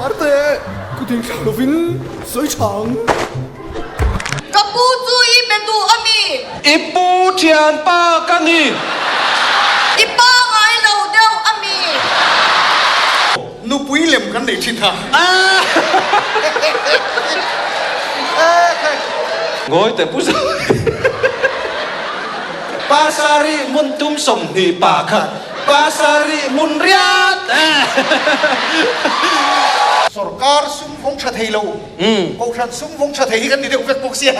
Parte, kut inthlak lovin sawi tha ang. Ka pu chu i be duh a mi? I pu thianpa ka ni. I pa ngai lo deuh a mi? Nupui lem kan nei thin kha. Ngawi teh pu Zau. Pasarih hmun tum 20 pa khat, pasarih hmun riat. Sorkar sum vawng tha thei lo. Kohhran sum vawng tha thei hi kan ni deuh vek bawk sia.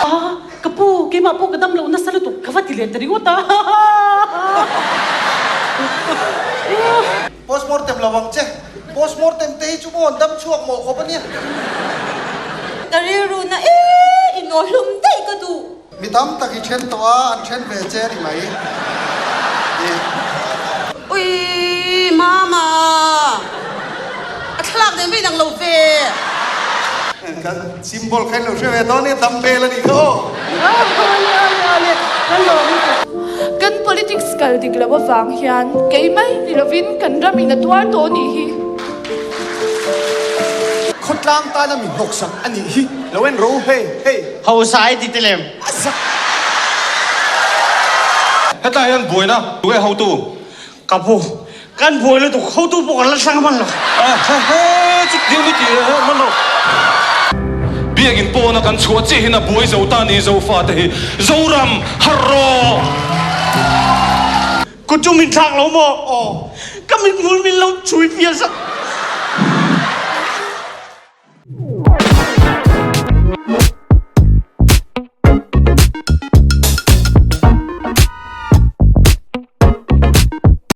A, ka pu, keimah pawh ka dam loh nasa lutuk, ka va ti leh ta ringawt a. Postmortem lo ang che. Postmortem te hi chu maw an dam chhuak mawh khawp a nia. Ka rilru na e, inawhlum daih ka duh. Mi tam tak i then tawh a, an then ve che a ni mai. Ui mama, a thlalak nen vei nang lo ve. Kan symbol kha in lo hre ve dawn nia, dumbbell a nih kha aw. Ale ale ale, kan lawm lutuk. Kan politics kal dik loh avang hian kei mai ni lovin kan ram in a tuar tawh nih hi. Khawtlang tana mi hnawksak a nih hi lo en ro hei hei. Hausa i ti te lem. A zak. Hetlai hian buaina tu nge hotu? Ka pu, kan buai lutuk hotu pawh kan la thleng hman lo. Hehe, chutiang ni tih reng hman lo. Biakin pawna kan chhuah chiah hian a buai zo ta ni Zofa te hi Zoram harh rawh! Kut chu min thlak lo maw? Aw. Ka mithmul min lo chhui fiah sak.